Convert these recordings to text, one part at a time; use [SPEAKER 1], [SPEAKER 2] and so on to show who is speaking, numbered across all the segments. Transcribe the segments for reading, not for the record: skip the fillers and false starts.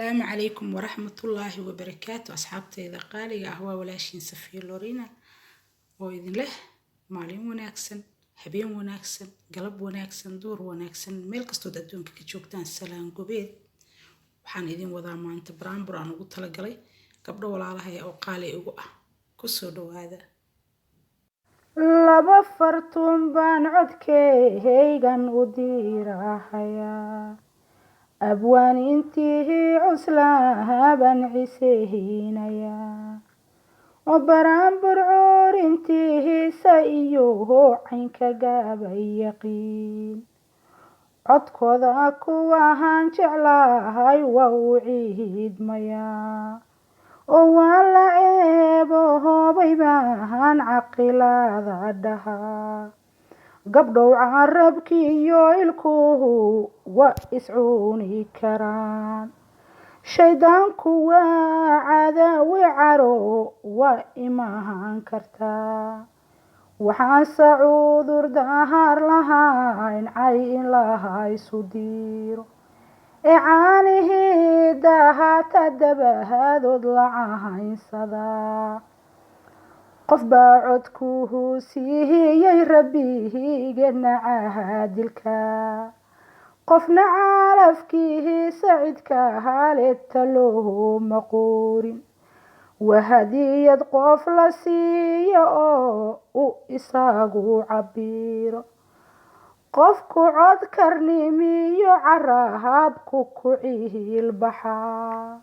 [SPEAKER 1] Asalaamu calaykum waraxmatullaahi wabarakaatu. Asxaabteyda qaaliga ah, waa walaashiin Safiya Lorina oo idin leh maalin wanaagsan, habeen wanaagsan, galab wanaagsan, duur wanaagsan, meel kastood adduunka ka joogtaan. Salaan gobeed. Waxaan idin wadaa maanta buraanbur aan ugu talagalay gabdho walaalahay oo qaali igu ah. Kusoo dhawaada.
[SPEAKER 2] Laba fartuun baan codkeygan u diirahayaa, abwaan intii cuslaa baan ciseynayaa, oo baraanbur curintiisa iyo caynka gaabay yaqiin. Codkooda kuwahan jeclahay waa u ciidmayaa, oo waa la ceebo hoobay baan caqilada dhahaa. Gabdhow, carabkiiyo ilkuhu waa iscuni karaan. Shaydaanku waa cadaawe, caro waa imaan kartaa. Waxaanse cudur dahaar lahayn cay in lahaysu diiro, ee caanihii daahata dabahadood la cahaynsadaa. Qof baa codkuhu siiyey rabbigeenna caadilka, qofna calafkiisa cidka haleeta looma quurin. Waa hadiyad qof la siiyo oo uu isagu cabiro. Qofku cod karnimiyo carahabku ku ciil baxaa,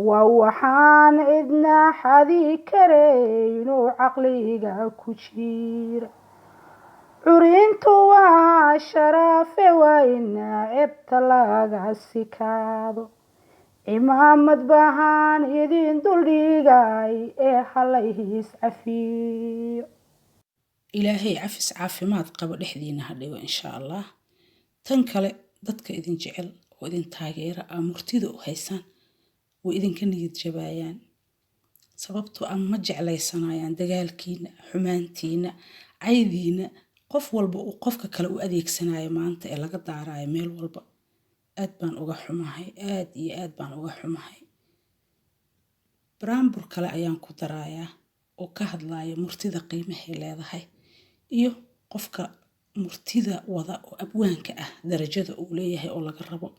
[SPEAKER 2] waa waxaan cidna xadi karayn oo caqliga ku jira. Curintu waa sharafe, waa ina ceebta laga sikaado. Cimaamad bahaan idin duldhigay ee halays cafiyo.
[SPEAKER 1] Ilaahay cafis caafimaad qabo dhexdiina ha dhigo, insha Allah. Tan kale, dadka idin jecel oo idin taageera aa murtida u haysaan way idinka niyad jabaayaan, sababtoo ah ma jeclaysanayaan dagaalkiina, xumaantiina, caydiina, qof walba uu qofka kale u adeegsanayo maanta ee laga daarayo meel walba. Aad baan uga xumahay, aad iyo aad baan uga xumahay. Buraanbur kale ayaan ku darayaa oo ka hadlaya murtida qiimahay leedahay iyo qofka murtida wada oo abwaanka ah darajada uu leeyahay oo laga rabo.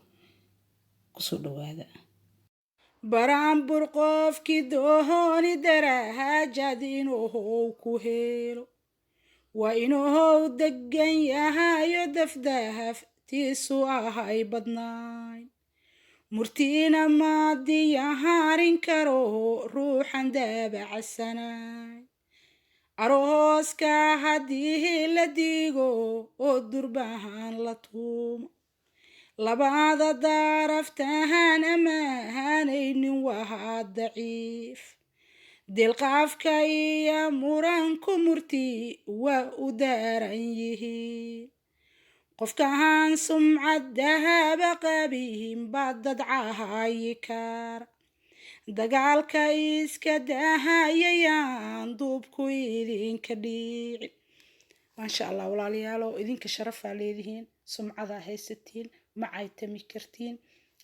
[SPEAKER 1] Kusoo dhawaada.
[SPEAKER 2] Baraanbur qofkii dooni daraajad inuu ku helo, waa inuu degan yahayo, dafdahaftiisu ahay badnayn, murtiina maadiyaharin karo ruuxan daabacsanay. Arooska haddii la diigo oo durbahan la tuumo, labada daraftahan ammaanaynin waa daciif. Dilqaafka iyo muranku murti waa u daaran yihiin. Qofkahan sumcad dahaba qabin baa dad cahayi kara. Dagaalka iska dahayayaan duubku idinka dhiicin.
[SPEAKER 1] Maasha Allah, walaalayaalow, idinka sharafaa leedihiin, sumcadaa haysatiin, ma caytami kartiin.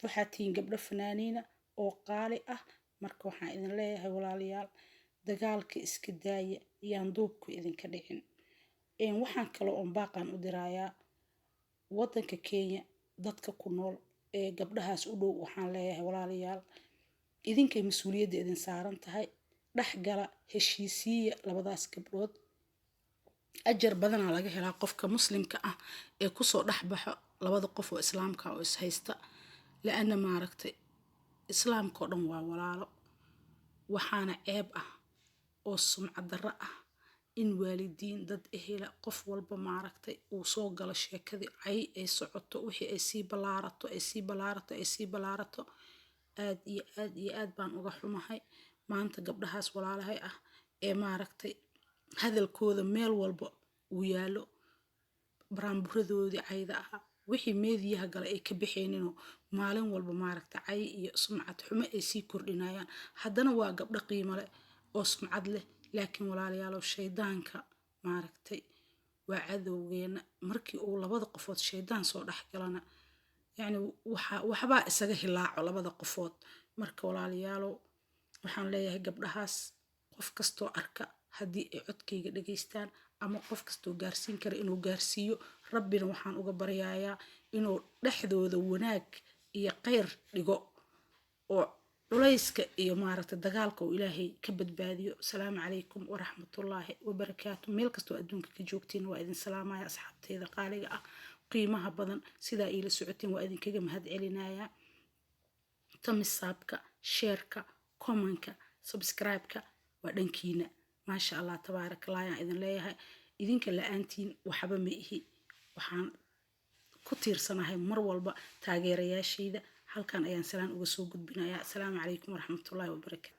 [SPEAKER 1] Waxaad tihiin gabdho fanaaniina oo qaali ah. Marka waxaan idin leeyahay, walaalayaal, dagaalka iska daaya, yaan duubku idinka dhicin. Waxaan kaloo oon baaqan u dirayaa wadanka Kenya dadka ku nool ee gabdhahaas u dhow. Waxaan leeyahay, walaalayaal, idinkay mas-uuliyadda idin saaran tahay. Dhexgala, heshiisiiya labadaas gabdhood. Ajar badanaa laga helaa qofka muslimka ah ee kusoo dhex baxo labada qof oo islaamka oo ishaysta, la-ana maaragtay islaamka oo dhan waa walaalo. Waxaana ceeb ah oo sumcad darro ah in waalidiin, dad ehela, qof walba maaragtay uu soo galo sheekadii, cay ay socoto, wixii ay sii ballaarato, ay sii ballaarato, ay sii ballaarato. Aad iyo aad iyo aad baan uga xumahay maanta gabdhahaas walaalahay ah ee maaragtay hadalkooda meel walba uu yaallo, baraanburadoodii cayda ahaa, wixii meediyaha gale ay ka baxeeninoo maalin walba maaragta cay iyo sumcad xumo ay sii kordhinayaan. Haddana waa gabdho qiimo leh oo sumcad leh. Laakiin walaalayaalow, shaydaanka maaragtay waa cadowgeena. Markii uu labada qofood shaydaan soo dhex galana Yacni waxa waxbaa isaga hilaaco labada qofood. Marka walaalayaalow, waxaan leeyahay gabdhahaas, qof kastoo arka, haddii ay codkayga dhageystaan ama qof kastoo gaarsiin kara inuu gaarsiiyo. Rabbina waxaan uga baryayaa inuu dhexdooda wanaag iyo khayr dhigo oo culayska iyo maaragtay dagaalka uu Ilaahay ka badbaadiyo. Asalaamu calaykum waraxmatullaahi wabarakaatu. Meel kastoo adduunka ka joogtiin waa idin salaamaya, asxaabteyda qaaliga ah, qiimaha badan. Sidaa iila socotiin waa idinkaga mahad celinayaa. Thumbs up-ka, share-ka, comment-ka, subscribe-ka waa dhankiina. Maasha Allah, tabaaraka Allah ayaan idin leeyahay. Idinka la-aantiin waxba ma ihi. Waxaan ku tiirsanahay mar walba taageerayaashayda. Halkan ayaan salaan uga soo gudbinayaa. Asalaamu calaykum waraxmatullaahi wabarakaatu.